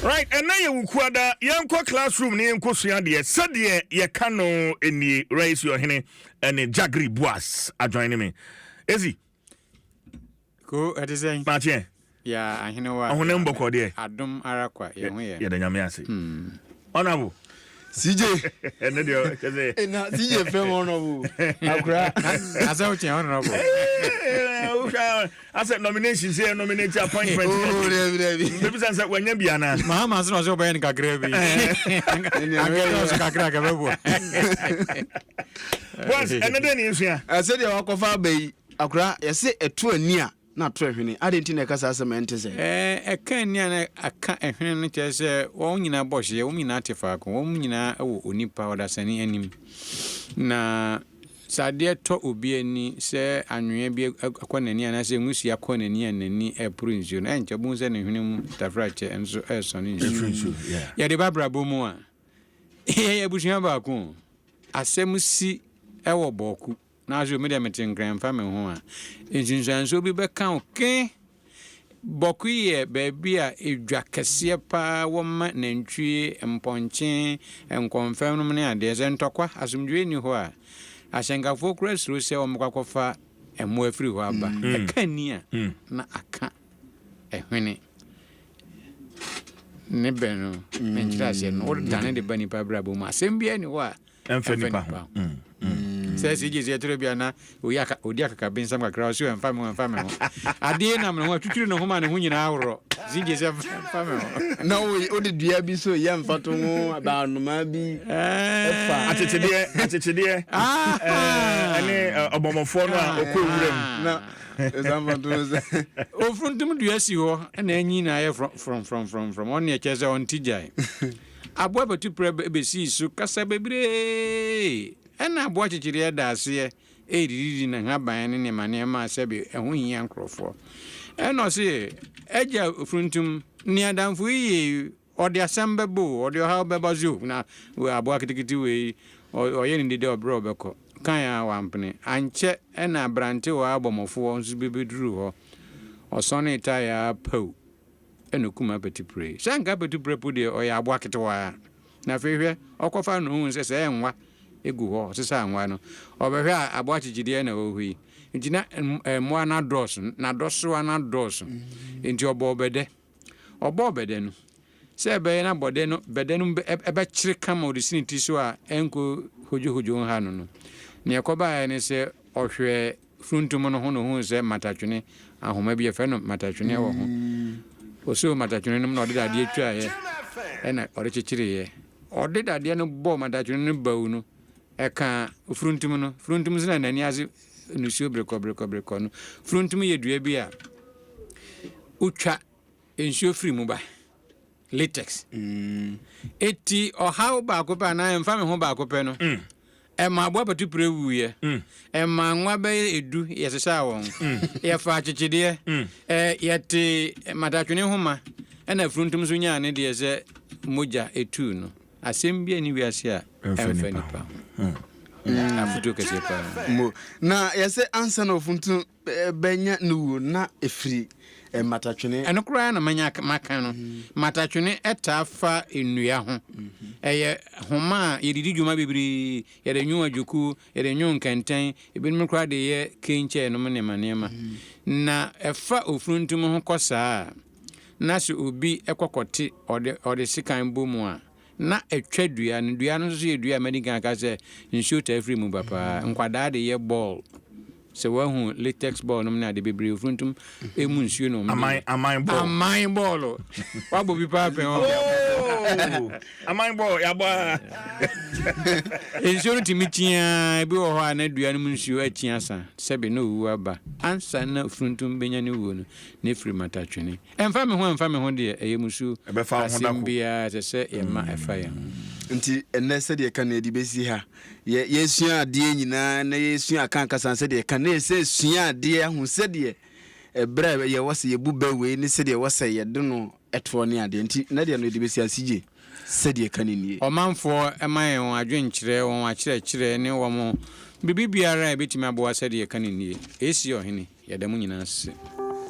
Right, ɛnɛ yɛ Wukuada, yɛnkɔ classroom ne yɛnkɔ sua adeɛ sɛdeɛ yɛka no nie. Raisi Ɔhene ɛne Jagri Boas adjoin me. Ezi. Ko ɛte sɛn? Makyeɛ. Ya ahenewa. Ɔhonam bɔkɔ deɛ. Adom ara kwa yɛn ho yɛ. Yɛda Nyame ase. Honorable. CJ. Ɛnɛ deɛ kyɛ sɛ. Na CJ fɛ mu honorable. Akora. Asɛ wo kyɛn honorable. Wohwɛ asɛ nomination sɛ nominate appointment. Oh, dabi dabi. Bɛbi sɛ sɛ wanya bi anaa. Mahama sɛ ɔsɛ ɔbɛyɛ no kakra bi. Akɛdɛ ɔsɛ kakra kɛbɛboa. Boss, ɛnɛ dɛ ne yɛsua. Sɛdeɛ wakɔfa aba yi, akora, yɛse ɛto ani a na ato ɛhwene. Adɛn nti na ɛka saa asɛm a ɛnte sɛ? Ɛka ani a na aka ɛhwene no kyerɛ sɛ wɔn nyinaa bɔ hyeɛ, wɔn nyinaa te faako, wɔn nyinaa wɔ onipa ɔdasani anim. Na sɛ adeɛ tɔ obi ani sɛ anwea bi akɔ n'ani anaasɛ nwusie akɔ n'ani a n'ani reporo nsuo no, ɛnkyɛ wobɛhu sɛ ne hwene mu tafrakyɛ nso resɔne nsuo. Yɛde ba abrabɔ mu a, yɛyɛ abusua baako o. Asɛm si wɔ Bawku. Nanso me deɛ mete Nkran mfa me ho a, nsunsuansoɔ bi bɛka wo ke. Bɔko yɛ baabi a edwa kɛseɛ pa ara wɔ ma nantwie, mpɔnkye, nkɔmfɛm nom ne adeɛ. Sɛ ntɔkwa, asomdwoeɛ nni hɔ a, ahyɛnkafoɔ koraa suro sɛ wɔbɛkɔ akɔfa mmoa afiri hɔ aba. Ɛka nni a, na aka ɛhwene ne bɛ no, ne nkyerɛaseɛ no, wodane de ba nnipa abrabɔ mu a, asɛm biara nni hɔ a ɛmfa nipa ho. Sɛ sɛ gye sɛ ɛtɔrɔ bi a na oyi aka odi akakabensɛm kakra ɔsɛ ɛmfa me ho ɛmfa me ho adeɛ nam ne ho atwitwiri ne ho ma ne ho nyinaa aworɔ sɛ gye sɛ ɛmfa me ho. Na wode dua bi so yɛ mfa to ho aba anomaa bi ɛfa. Akyekyedeɛ akyekyedeɛ ɛne ɔbɔmmɔfoɔ no a ɔkɔ nwura mu. Na ɛsa mfa to ho sɛ. Ofuruntum dua si hɔ na anyin na ayɛ frɔmfrɔmfrɔmfrɔm ɔne ɛkyɛ sɛ ɔnte gyae. Aboa bɛtu prɛ bɛsii so kasa bebree. Ɛna aboa kyekyereɛ da aseɛ redididi ne nhaban ne nneɛma nneɛma a sɛbe ɛho hia nkurɔfoɔ. Ɛna ɔse, Agya Funtum, nea adamfo yi yɛ yi, ɔde asɛm bɛba o, ɔde ɔhaw bɛba so o, na aboa ketekete wei, ɔyɛ ne dede a ɔbrɛ ɔbɛkɔ. Kae a wampene. Ankyɛ na aberantewaa abɔmmɔfoɔ nso bɛbɛduruu hɔ. Ɔsɔnee tae ara paw! na okum apatipire. Sɛ anka apatipire po deɛ, ɔyɛ aboa ketewaa. Na afei hwɛ, ɔkɔfa no na ohuu sɛ sɛɛ nwa gu hɔ, ɔsesaa nwa no. Ɔbɛhwɛ a, aboa kyekyedeɛ na ɛwɔ hɔ yi. Nti na mmoa no adɔɔso, n'adɔsoa no adɔɔso. Nti ɔbɔɔ bɛdɛ. Ɔbɔɔ bɛdɛ no, sɛ ɛbɛyɛ na bɔdɛ no, bɛdɛ no bɛkyere kama ɔde si ne ti so a ɛnkɔ hodwohodwo nha no no, nea ɛkɔbaeɛ ne sɛ ɔhwɛɛ Funtum no ho na ohuu sɛ matatwene, ahoma bi, yɛfrɛ no matatwene wɔ ho. Osoo matatwene no mu na ɔde dadeɛ twaeɛ ɛna ɔde kyekyereeɛ. Ɔde dadeɛ no bɔɔ matatwene no bawu no, ɛkaa funtum no. Funtum nso na n'ani ase nusuo berekɔ berekɔ berekɔ no. Funtum yɛ dua bi a wotwa nsuo firi mu ba, latex. Eti ɔhaw baako pɛ anaa ɛmfa me ho baako pɛ no, ɛma aboa patupire wuiɛ, ɛma nwa bɛyɛ edu yɛsesaa wɔn, yɛfa akyekyedeɛ, yɛte matatwene nhoma, ɛna funtum nso nyaa ne deɛ sɛ mogya etuu no. Asɛm biara nni wiase a ɛmfa nipa ho. Afotuo kɛseɛ paa. Mo, na yɛsɛ ansa na ofuntum bɛnya ne wuo na ɛfiri mmatatwene. Ɛno koraa na manya maka no. Mmatatwene taa fa nnua ho. Ɛyɛ homa a yɛde di dwuma bebree. Yɛde nwono adwokuo, yɛde nwono nkɛntɛn, ebinom koraa de yɛ kenkyɛɛ nom nneɛma nneɛma. Na ɛfa ofuruntum ho kɔ saa a, na sɛ obi kɔ kɔte ɔde ɔde sekan bɔ mu a, Na ɛtwa dua no. Dua no nso yɛ dua a madi kan aka sɛ nsuo taa firi mu ba paa. Nkwadaa de yɛ bɔɔl. Sɛ woahu latex bɔɔl nom ne ade bebree ofuruntum emu nsuo na wɔn de Aman yɛ. aman bɔɔl. Aman bɔɔl. Wabɔ bi paa pɛn hɔ. Oh! Aman bɔɔl yabɔ a. Nsuo no tumi kyi ara ebi wɔ hɔ a na dua no mu nsuo akyi asa sɛbe na owu aba. Ansa na ofuruntum bɛnya ne wuo no na efiri matatwene. Ɛmfa me ho ɛmfa me ho deɛ, ɛyɛ musuo. Ɛbɛfa wo ho da Asɛm ko. biara ɛsɛ sɛ yɛma ɛfa yɛn ho. Nti ɛnnɛ sɛdeɛ ɛka no yɛde bɛsi ha. Yɛ yɛsua adeɛ nyinaa na yɛsua aka akasa no sɛdeɛ ɛka na yɛsɛ sua adeɛ ahu sɛdeɛ ɛberɛ a yɛwɔ sɛ yɛbu bɛ wei ne sɛdeɛ ɛwɔ sɛ yɛde no toɔ ne adeɛ. Nti nnɛ deɛ no yɛde bɛsi ha. CJ, sɛdeɛ ɛka no nie. Ɔmanfoɔ ma yɛn wɔn adwenkyerɛ, wɔn akyerɛkyerɛ ne wɔn biribi biara a ɛbɛtumi aboa sɛdeɛ ɛka no nie. AC Ɔhene, yɛda mo nyinaa ase.